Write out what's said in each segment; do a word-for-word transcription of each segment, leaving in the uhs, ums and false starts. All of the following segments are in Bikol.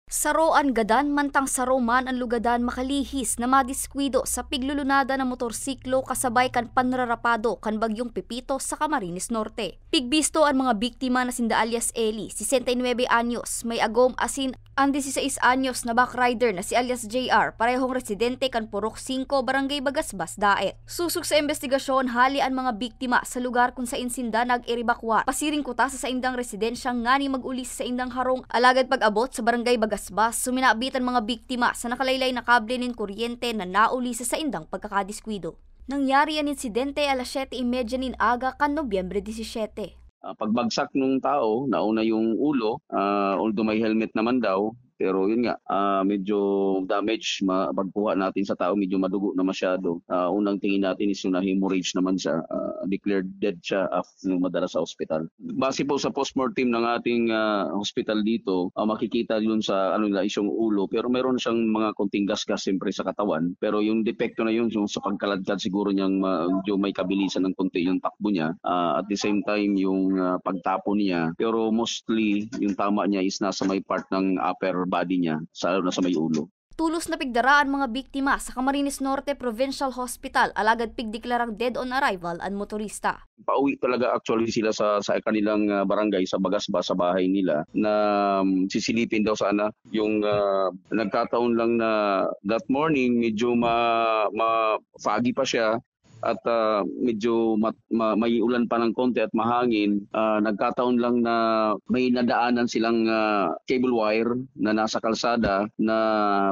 Saro an gadan, mantang saro man an lugadan makalihis na madiskuido sa piglulunada na motorsiklo kasabay kan panrarapado kan Bagyong Pepito sa Camarines Norte. Pigbisto an mga biktima na sinda alias Eli, sesenta y nuebe anyos, may agom, asin an dieciséis anyos na backrider na si alias J R, parehong residente kan Purok singko, Barangay Bagasbas, Daet. Sosog sa imbestigasyon, hale an mga biktima sa lugar kun sain sinda nag-iribakwar. Pasiring kuta sa saindang residensya ngani mag-uli sa saindang harong, alagad pag-abot sa Barangay Bagasbas, suminabit an mga biktima sa nakalaylay na kable nin kuryente na nauli sa saindang pagkakadiskuido. Nangyari an insidente alas siyete y media nin aga kan Nobyembre disisiyete. Ah, pagbagsak nung tao, nauna yung ulo, ah, although may helmet naman daw, pero yun nga, ah, medyo damage, ma-, pagkuha natin sa tao, medyo madugo na masyado. Ah, unang tingin natin is yung na-hemorrhage naman siya, ah, declared dead siya after madala sa ospital. Base po sa postmortem ng ating, ah, hospital dito, ah, makikita yun sa, ano nila, is yung ulo, pero meron siyang mga konting gasgas siyempre sa katawan. Pero yung depekto na yun, yung sa pagkaladkad siguro niyang ma-, medyo may kabilisan ng konti yung takbo niya. Ah, at the same time, yung, ah, pagtapon niya. Pero mostly, yung tama niya is nasa may part ng upper body niya, sa, nasa may ulo. Tolos na pigdara an mga biktima sa Camarines Norte Provincial Hospital, alagad pigdeklarang dead on arrival an motorista. Pauwi talaga actually sila sa, sa kanilang, ah, barangay, sa Bagasbas, sa bahay nila, na, um, sisilipin daw sana. Yung, ah, nagkataon lang na that morning, medyo ma-, ma-, foggy pa siya at, ah, medyo mat-, ma-, may ulan pa ng konti at mahangin. Ah, nagkataon lang na may nadaanan silang, ah, cable wire na nasa kalsada na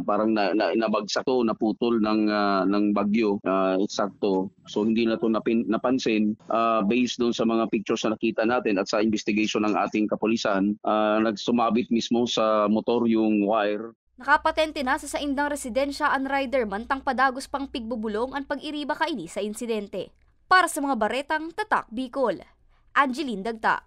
parang na, na, nabagsak to, naputol ng, ah, ng bagyo. Ah, eksakto. So, hindi na to napin-, napansin. Ah, based doon sa mga pictures na nakita natin at sa investigation ng ating kapulisan, ah, nagsumabit mismo sa motor yung wire. Nakapatente na sa saindang residensya an rider, mantang padagos pang pigbubulong an pag-iriba kaini sa insidente. Para sa mga baretang Tatak Bicol, Angeline Dagta.